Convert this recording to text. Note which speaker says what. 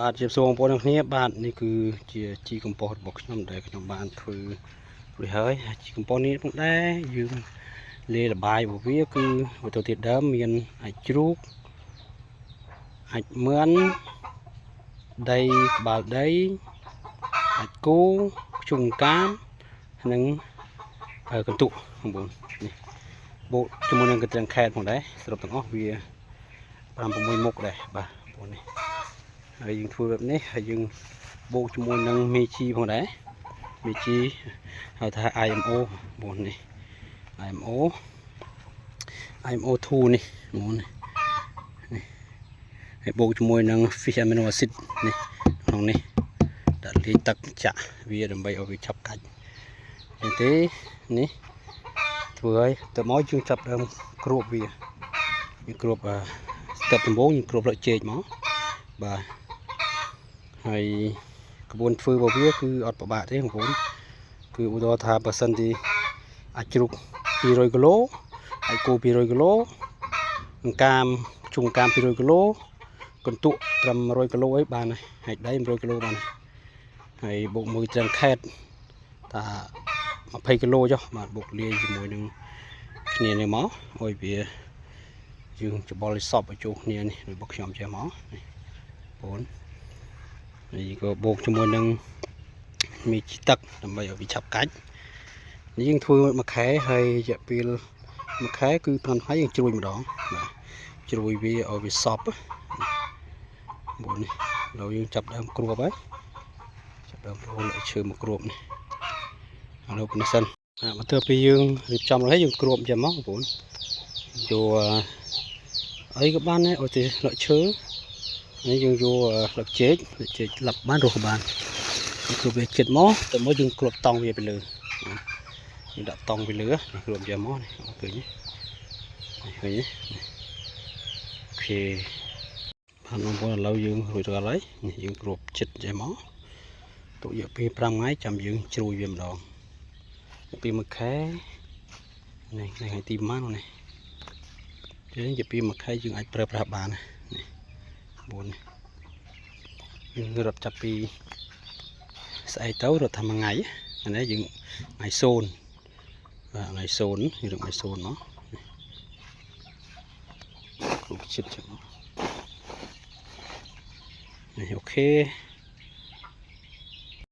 Speaker 1: បាទជម្រាបសួរបងប្អូនទាំងគ្នាបាទនេះគឺជាជីកំប៉ុស្តរបស់ខ្ញុំដែលខ្ញុំបានធ្វើរួចហើយហើយជីកំប៉ុស្តនេះផងដែរយើងលាយលបាយរបស់វាគឺវត្ថុធាតុដើមមានអាចម៍ជ្រូកអាចម៍មាន់ដីក្បាលដីអាចម៍គោធ្យូងកាមនិងកន្ទក់បងប្អូននេះបូកជាមួយនឹងកន្ទ្រាំងខេតផងដែរសរុបទាំងអស់វា5 6មុខដែរបាទបងប្អូននេះ ហើយយើងធ្វើបែបនេះហើយយើងបូកជាមួយនឹងមេជីផងដែរមេជីហៅថា IMO បងនេះ IMO IMO2 នេះបងនេះនេះហើយបូកជាមួយនឹង fish amino acid នេះក្នុងនេះដាក់លាយទឹកចាក់វាដើម្បីឲ្យវាឆាប់កាច់នេះទេនេះធ្វើឲ្យទៅមកយើងចាប់ដើមគ្របវាយើងគ្របស្ទាប់ដំបូងយើងគ្របលើកចេកមកបាទ ហើយក្បួនធ្វើរបស់វាគឺអត់ពិបាកទេបងប្អូនគឺឧទាហរណ៍ថាបើសិនទីអាចម៍ជ្រូក200គីឡូអាចម៍គោ200គីឡូអង្កាមជុងកាម200គីឡូកន្ទក់ត្រឹម100គីឡូអីបានហើយហើយដី100គីឡូបានហើយហើយបូកមួយត្រឹមខេតថា20គីឡូចុះបាទបូកលាយជាមួយនឹងគ្នានេះមកឲ្យវាយើងច្បល់ឲ្យសពឲ្យចូលគ្នានេះដូចរបស់ខ្ញុំចេះមកនេះបងប្អូន នេះក៏បូកជាមួយនឹងមីជីទឹកដើម្បីឲ្យវាឆាប់កាច់នេះយើងធ្វើមួយខែហើយរយៈពេលមួយខែគឺ5ថ្ងៃយើងជ្រួញម្ដងបាទជ្រួយវាឲ្យវាសពបងនេះឥឡូវយើងចាប់ដើមគ្របហើយចាប់ដើមប្រូនឲ្យឈើមកគ្របនេះឥឡូវប៉ុណ្ណេះសិនបន្ទាប់ពីយើងរៀបចំហើយយើងគ្របចាំមកបងប្អូនយកអីក៏បានដែរឲ្យតែលក់ឈើនេះយើងយកស្លឹកចេកស្លឹកចេកឡាប់បានរស់បានគ្របវាចិត្តមកតែមកយើងគ្របតង់វាពីលើយើងដាក់តង់ពីលើនេះគ្របយកមកនេះឃើញនេះឃើញនេះOK បាទបងប្អូនឥឡូវយើងរួចរាល់ហើយនេះយើងគ្របចិត្តចេះមកទុករយៈពេល5ថ្ងៃចាំយើងជ្រួយវាម្ដងពីមួយខែនេះថ្ងៃទីប៉ុន្មាននេះយើងរយៈពេលមួយខែយើងអាចប្រើប្រាស់បាននេះបងនេះយើងរត់ចាប់ពីស្អែកទៅរត់ថាមួយថ្ងៃនេះយើងថ្ងៃ0បាទថ្ងៃ0យើងរត់ថ្ងៃ0មកគ្រប់ចិត្តចឹងនេះOK។